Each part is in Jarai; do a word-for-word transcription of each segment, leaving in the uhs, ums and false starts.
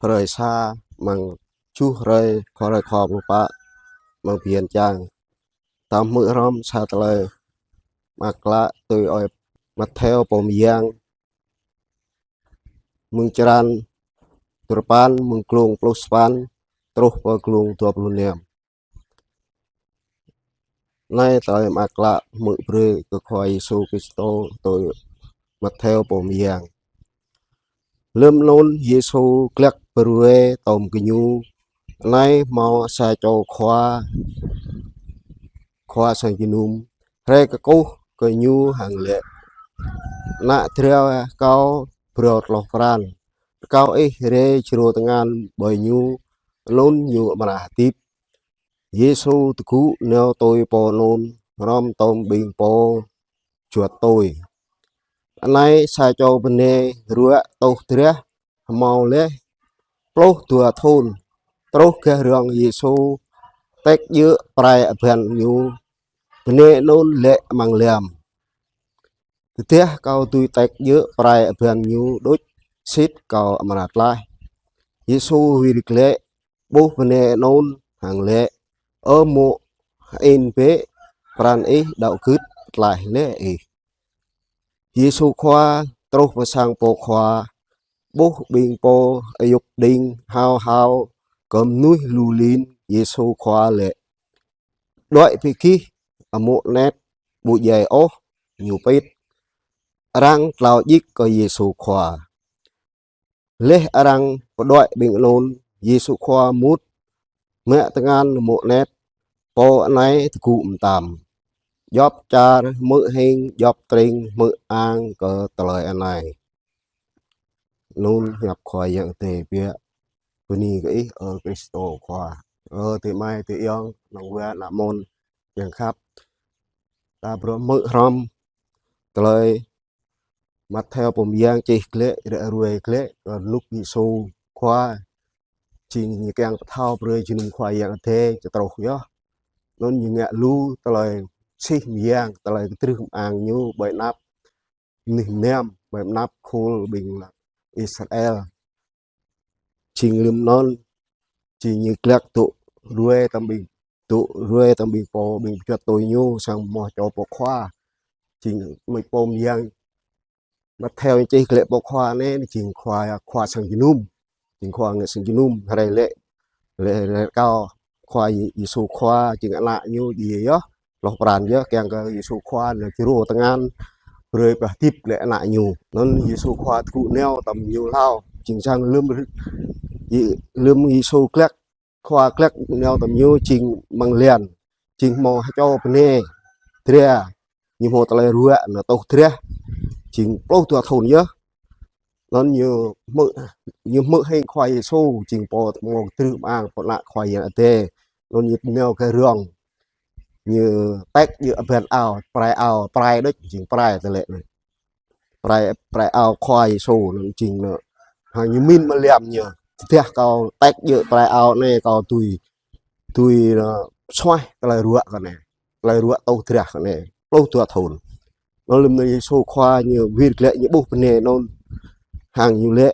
hrơi sa, amăng tơjuh hrơi, khua hrơi khua pluh pă, amăng bơyan čang. Ta hmư̆ hrŏm sa tơlơi mơak klă tui ơi Mattheo pô mơyang, mơ̆ng črăn duarơpăn, mơ̆ng glông pluh sapăn truh pơ glông dua pluh năm. Anai tơlơi mơak klă hmư̆ brơi kơ Khua Yêsu Kristô tui Mattheo pô mơyang. Lơm anŭn Yêsu glăk pơruai tơm gơñu, anai hmâo sa čô khua, khua sang jơnum, rai kơkuh kơ ñu hăng laĭ: Ană dra kâo phrâo tloh pran, rơkâo ih rai čơrô tơngan ƀơi ñu, anŭn ñu amra hơdip. Yêsu tơgŭ nao tui pô anŭn, hrŏm tơm ƀing pô juăt tui. Anai sa čô bơnai ruă tuh drah hmâo laih pluh dua thŭn, truh gah rŏng Yêsu, tĕk djơ̆ prai abăn ñu. Bơnai anŭn laĭ amăng lăm: Tơdah kâo dưi tĕk djơ̆ prai abăn ñu đôč, sĭt kâo amra tlaih. Yêsu wir glaĭ ƀuh bơnai anŭn hăng laĭ: Ơ mô̆, hơĭn bĕ, pran ih đaŏ gưt pơtlaih laih ih. Yêsu Khua truh pơ sang pô khua, ƀuh ƀing pô ayŭk đing hao hao kơ mơnuih lu lin, Yêsu Khua laĭ: Đuaĭ bĕ gih, ơ mô̆ anet, ƀu djai ôh. Ñu pĭt, arăng tlao djik kơ Yêsu Khua. Laih arăng pơđuaĭ ƀing anŭn, Yêsu Khua mŭt, mă tơngan mô̆ anet, pô anai tơgŭ mơtam. Djŏp čar hmư̆ hing, djŏp tring hmư̆ ang kơ tơlơi anai. Anŭn hiăp Khua Yang Adai biă. Bơni kơ ih, ơ Kristô Khua. Ơ adơi amai, adơi ayŏng, nong wa, ană mơ̆n, yang khăp. Ta phrâo hmư̆ hrŏm tơlơi Mattheo pô mơyang čih glaĭ, ră ruai glaĭ kơ Luk Yêsu Khua, jing ñu kiăng pơthâo brơi jơnum Khua Yang Adai čơtrôh yơh. Anŭn ñu ngă lu tơlơi sĭt mơyang, tơlơi kơdrưh mơang ñu ƀơi anăp mơnuih mơnam, ƀơi anăp khul ƀing Israel. Jing lơm anŭn, jing ñu glăk dŏ ruai tơm ƀing, dŏ ruai tơm ƀing pô, ƀing pơjuăt tui ñu, sang hmâo čô pô khua. Jing mơ̆ pô mơyang Mattheo čih glaĭ pô khua anai, jing khua, khua sang jơnum. Jing khua ngă sang jơnum, rai laĭ, laĭ, laĭ kâo, Khua Yê-, Yêsu Khua, jing ană ñu djai yơh, tloh pran yơh, kiăng kơ Yêsu Khua nao čơrô tơngan, brơi pơhơdip glaĭ ană ñu. Anŭn Yêsu Khua tơgŭ nao tơm ñu hlâo, jing sang lơm, Yê-, lơm Yêsu glăk, Khua glăk nao tơm ñu jing amăng lan, jing hmâo ha čô bơnai dra, ñu hmâo tơlơi ruă, nao tuh drah, jing pluh dua thŭn yơh. Anŭn ñu hmư̆, ñu hmư̆ hing Khua Yêsu, jing pô hmâo kơdrưh mơang, pô ană Khua Yang Adai. Anŭn ñu nao gah rŏng, ñu tĕk djơ̆ abăn ao, prai ao, prai đôč, jing prai tơlơi anai. Prai, prai ao Khua Yêsu anŭn jing anŭn. Hăng ñu min mă lăm ñu. Tơdah kâo tĕk djơ̆ prai ao anai kâo dưi, dưi, ơ, suaih tơlơi ruă kâo anai. Tơlơi ruă tuh drah kâo anai. Pluh dua thŭn. Anŭn lơm anŭn Yêsu Khua ñu wir glaĭ ñu ƀuh bơnai anŭn. Hăng ñu laĭ: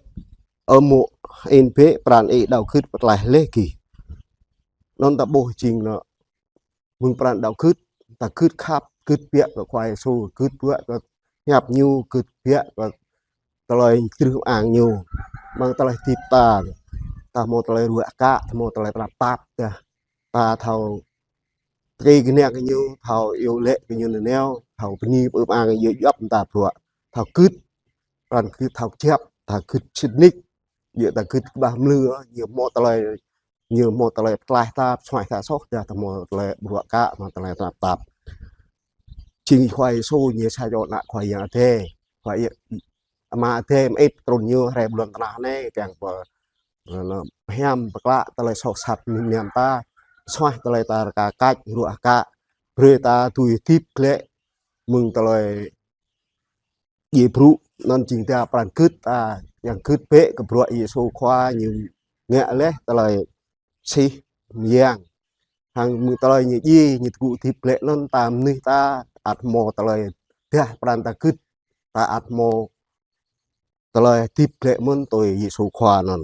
Ơ mô̆, hơĭn bĕ, pran ih đaŏ gưt pơtlaih laih gih. Anŭn ta ƀuh jing anŭn mơ̆ng pran đaŏ gưt, ta gưt khăp, gưt biă kơ Khua Yêsu, gưt biă kơ hiăp ñu, gưt biă kơ tơlơi kơdrưh mơang ñu. Amăng tơlơi hơdip ta, ta hmâo tơlơi ruă kă, ta hmâo tơlơi tơnap tap, ta, ta thâo tơkui kơnang kơ ñu, thâo iâu laĭ kơ ñu nanao, thâo bơni pơư mơang kơ ñu djŏp mơta bruă, thâo gưt, pran gưt thâo kơjăp, ta gưt sĭt nik, yua ta gưt kơƀah mlư, ñu hmâo tơlơi, ñu hmâo tơlơi pơtlaih ta, pơsuaih ta soh, dah ta hmâo tơlơi bruă kă, hmâo tơlơi tơnap tap. Jing Khua Yêsu ñu sa čô ană Khua Yang Adai, Khua Yang, Ama Adai mơit trŭn ñu rai ƀơi lŏn tơnah anai, kiăng pơ, pơhiam pơklă tơlơi soh sat mơnuih mơnam ta, pơsuaih tơlơi ta rơka kač, ruă kă, brơi ta dưi hơdip glaĭ mơ̆ng tơlơi djai brŭ. Anŭn jing ta pran gưt ta, kiăng gưt bĕ kơ bruă Yêsu Khua ñu ngă laih tơlơi sĭt mơyang. Hăng mơ̆ng tơlơi ñu djai, ñu tơgŭ hơdip glaĭ anŭn ta mơnuih ta ăt hmâo tơlơi dah pran ta gưt, ta ăt hmâo tơlơi hơdip glaĭ mơ̆n tui Yêsu Khua anŭn.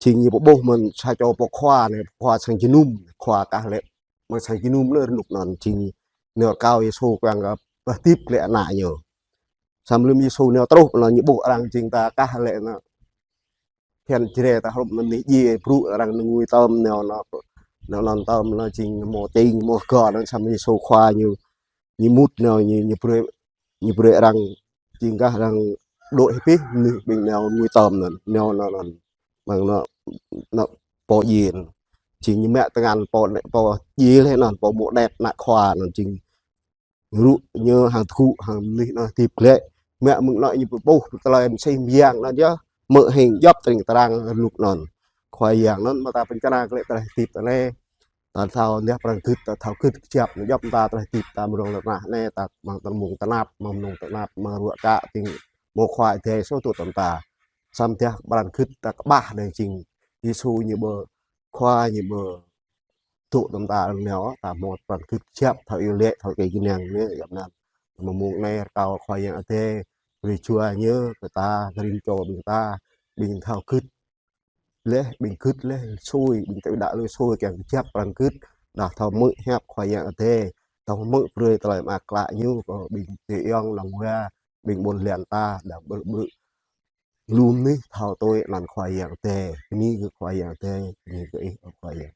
Jing ñu pơƀuh mơ̆n sa čô pô khua anai, pô khua sang jơnum, khua kah lĕ mơ̆ng sang jơnum lĕ rơnŭk anŭn. Jing ñu rơkâo Yêsu kiăng kơ pơhơdip glaĭ ană ñu. Samơ̆ lơ̆m Yêsu nao truh anŭn ñu ƀuh arăng jing ta kah lĕ anŭn phiăn Jrai ta hrŏm anŭn anih djiê brŭ arăng ngui tơm nao anŭn, nao anŭn tơm anŭn jing mơ̆ čing mơ̆ gơ̆ anŭn. Samơ̆ Yêsu khua ñu, ñu mŭt nao ñu, ñu brơi, ñu brơi arăng jing kah arăng dŏ hĭ pih mơnuih ƀing nao ngui tơm anŭn, nao anŭn, anŭn. Mơ̆ng anŭn, anŭn pô djiê anŭn. Jing ñu mă tơngan pô, pô djiê lĕ anŭn, pô mŏ đet ană khua anŭn jing rŭ ñu hăng tơgŭ hăng mơnuih anŭn hơdip glaĭ. Mă mơ̆ng anŭn ñu pơƀuh tơlơi mơsêh mơyang anŭn yơh, hmư̆ hing djŏp tring trang rơnŭk anŭn. Khua Yang anŭn mơ̆ ta pơčrang glaĭ tơlơi hơdip ta anai. Ta thâo neh pran gưt, ta thâo gưt kơjăp, anŭn djŏp ta tơlơi hơdip ta mơ̆ng rŏng lŏn tơnah anai, ta mơ̆ng tơmŭng tơnap, mơ̆ng mơnŭng tơnap, mơ̆ng ruă kă, tĭng mơ̆ng khua Adai sô tŭ tơm ta. Samơ̆ tơdah pran gưt ta kơƀah anai jing Yêsu ñu ƀu, khua ñu ƀu tŭ tơm ta arăng nao, ta mơ̆ pran gưt kơjăp, thâo iâu laĭ, thâo kơ kơnang anai, yap anŭn. Mơ̆ng mơnŭng anai rơkâo Khua Yang Adai brơi jua ñu kơ ta, kơ rĭm čô ƀing ta, ƀing thâo gưt laih, ƀing gưt laih sui, ƀing tơlơi đaŏ lui sui kiăng kơjăp pran gưt, dah thâo hmư̆ hiăp Khua Yang Adai, thâo hmư̆ brơi tơlơi mơak klă ñu kơ ƀing tơ iŏng lăng wa, ƀing ƀôn lan ta, dah ƀrư̆ ƀrư̆ lu mơnuih thâo tui anăn Khua Yang Adai. Bơni kơ Khua Yang Adai, bơni kơ ih ơ Khua Yang.